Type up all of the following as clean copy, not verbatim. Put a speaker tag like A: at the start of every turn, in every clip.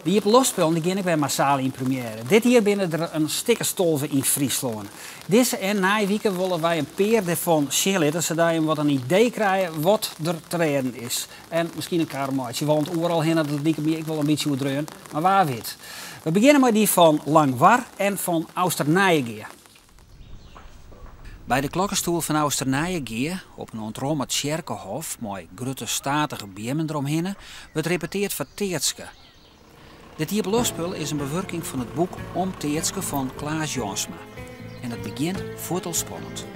A: De iepenloftspullen dy gean ek wer massaal yn premjêre. Dit jier binne der in stik as 12 yn Fryslân. Dizze en nije wike wolle wy in pear dêrfan sjen litte, sadat jim wat in idee krije wat der te rêden is. En miskien in kar meitsje, want oeral hinne dat liket my ek wol in bytsje oerdreaun, mar wa wit. We begjinne mei dy fan Langwar en fan Ousternijegea. By de klokkestoel fan Ousternijegea, op in ûntromme tsjerkehof mei grutte statige beammen deromhinne, wurdt repeteard foar Teatske. Dit iepenloftspul is in bewurking fan it boek Om Teatske fan Klaas Jansma. En it begjint fuort al spannend.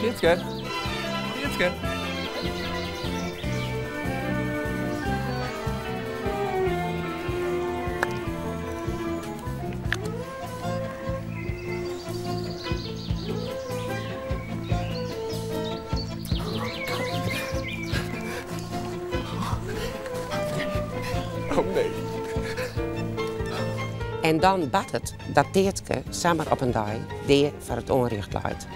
B: Teatske. Teatske. Oh nee.
C: En dan bart it dat Teatske samar op in dei dea foar it oanrjocht leit.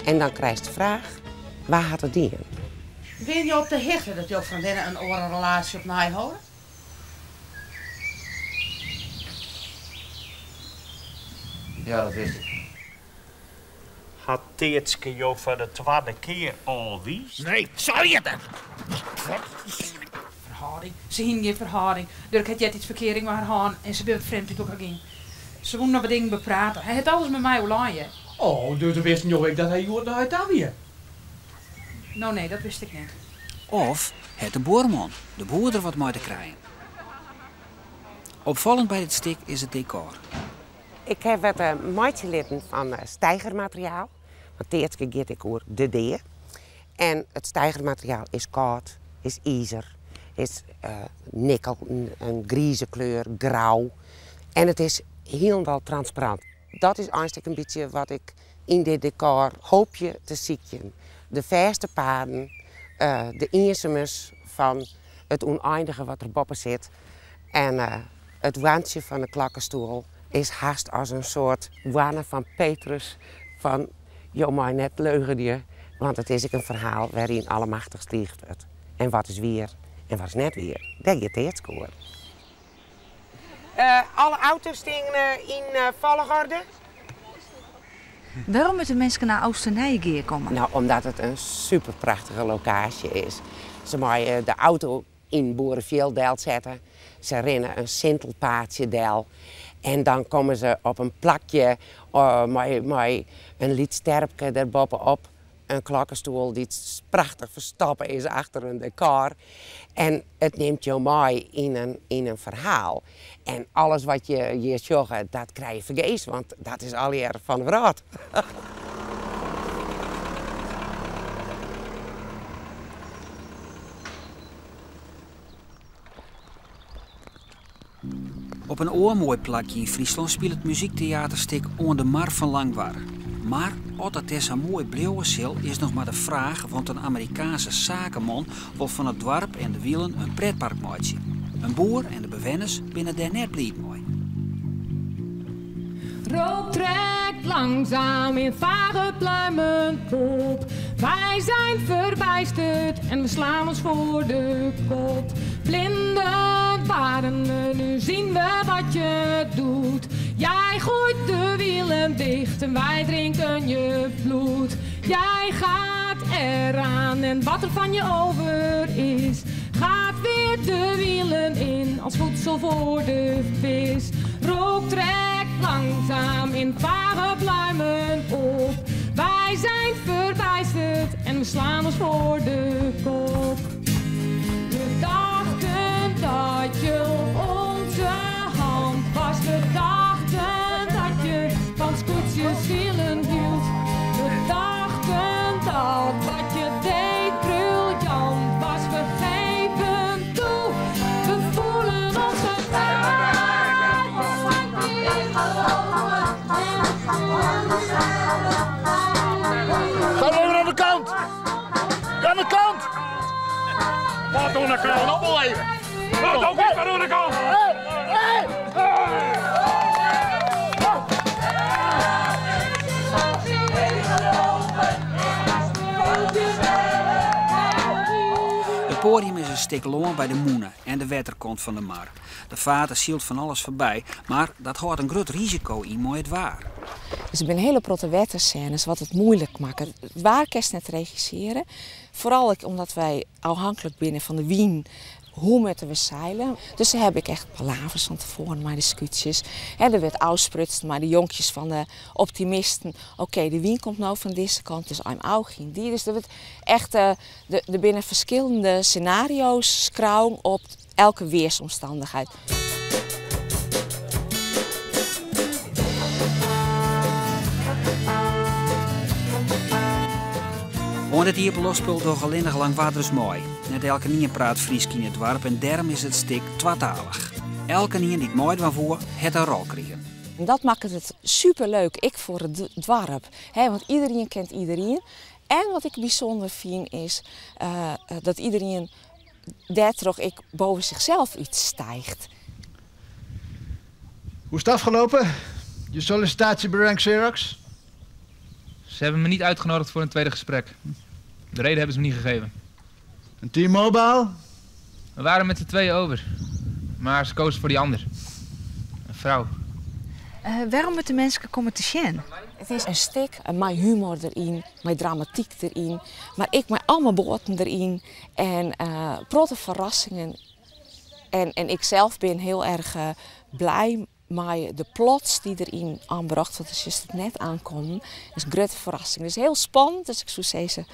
C: En dan krijst de fraach, wa hat it dien?
D: Binne jo op de hichte dat jo freondinne in oare relaasje op nei hâlde?
B: Ja, dat wist ik.
E: Hat Teatske jo foar de twadde kear ôfwiisd?
D: Nee, sei it net! Ferhâlding? Se hienen gjin ferhâlding. Durk hat eartiids ferkearing mei har hân en se binne wat frjemd út elkoar gien. Se woenen noch wat dingen beprate. Hy hat alles mei my oerlein, hear.
F: Oh, dus wisten jo ek dat hy hjoed nei har ta wie?
D: No nee, dat wist ik net.
A: Of hat de buorman, de boer der wat mei te krijen? Opfallend by dit stik is it dekor.
C: Ik haw wat meitsje litten fan steigermateriaal, want Teatske giet ek oer de dea. En it steigermateriaal is kâld, is izer, is nikkel, in grize kleur, grau. En it is hielendal transparant. Dat is eins ek in bytsje wat ik yn dit dekor hoopje te sykjen. De fêste paden, de iensumens fan it ûneindige wat der boppe sit en it hoantsje fan de klokkestoel is hast as in soart hoanne fan Petrus fan jo meie net leagenje, want it is ek in ferhaal wêryn allemachtichst liigd wurdt. En wat is wier en wat is net wier, dêr giet Teatske oer. Alle auto's steane yn folchorde.
G: Wêrom moatte minsken nei Ousternijegea komme?
C: No, omdat it in superprachtige lokaasje is. Se meie de auto yn boerefjild delsette, se rinne in sintelpaadsje del en dan komme se op in plakje mei in lyts terpke der boppe-op. In klokkestoel dy't prachtich ferstoppe is achter in dekor. En it nimt jo mei yn in ferhaal. En alles wat je hjir sjogge, dat krije je fergees, want dat is allegear fan de wrâld.
A: Op in oar moai plakje yn Fryslân spilet muzykteaterstik Oan de Mar fan Langwar. Mar oft dat dêr sa moai bliuwe sil, is noch mar de fraach, want in Amerikaanse sakeman wol fan it doarp en de Wielen in pretpark meitsje. In boer en de bewenners binne dêr net bliid mei.
H: Rook trekt langzaam in vage pluimen op. Wij zijn verbijsterd en we slaan ons voor de kop. Blinden waren we, nu zien we wat je doet. Jij gooit de wielen dicht en wij drinken je bloed. Jij gaat eraan en wat er van je over is, gaat weer de wielen in als voedsel voor de vis. Rook trekt langzaam in vage pluimen op. Wij zijn verbijsterd en we slaan ons voor de kop. We dachten dat je op onze hand was. We dachten dat je van skûtsjesilen hield. We dachten dat wat je deed briljant was. We geven toe, we voelen ons gefaar.
I: Wat ook is maar oan de kant.
A: It poadium is in stik lân by de mûne en de wetterkant fan de mar. De fater sylt fan alles foarby, mar dat hâldt in grut risiko yn mei it waar.
J: Dus der binne hiele protte wettersênes wat it muoilik makket. It waar kinst net regissearje. Foaral ek omdat wy ôfhinklik binne fan de wyn, hoe moatte we seile. Dus dêr ha ik echt palavers fan tefoaren mei de skûtsjes. Hè, der wurdt ôfsprutsen mei de jonkjes fan de optimisten. Oké, de wyn komt no fan dizze kant, dus I'm ôfgien dy. Dus der wurdt echt, der binne ferskillende senario's skreaun op elke weersomstandichheid.
A: Oan dit iepenloftspul dogge allinnich Langwarders mei. Net elkenien praat Frysk yn it doarp en dêrom is it stik twatalich. Elkenien dy't meidwaan woe, hat in rol krigen.
J: En dat makket it superleuk, ek foar it doarp. Want iderien kent iderien. En wat ik bysûnder fyn is dat iderien dêrtroch ek boven zichzelf útstiicht.
K: Hoe is het afgelopen? Je sollicitatie bij Rank Xerox?
B: Ze hebben me niet uitgenodigd voor een tweede gesprek. De reden hebben ze me niet gegeven.
K: En T-Mobile?
B: We waren met z'n tweeën over. Maar ze kozen voor die ander. Een vrouw.
G: Wêrom moatte minsken komme te sjen?
J: It is in stik mei humor deryn, mei dramatyk deryn, mar ek mei allemaal boaten deryn en protte ferrassingen. En ik sels bin hiel erch blij mei de plots dy't deryn oanbrocht, want do sjochst it net oankommen. Dat is in grutte ferrassing. Het is hiel spannend, dus ik soe sizze,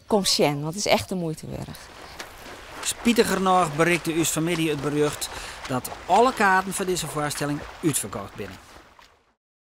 J: kom sjen, want it is echt de muoite wurdich.
A: Spitigernôch berikte ús fan 'e middei it berjocht dat alle kaarten foar dizze foarstelling útferkocht binne.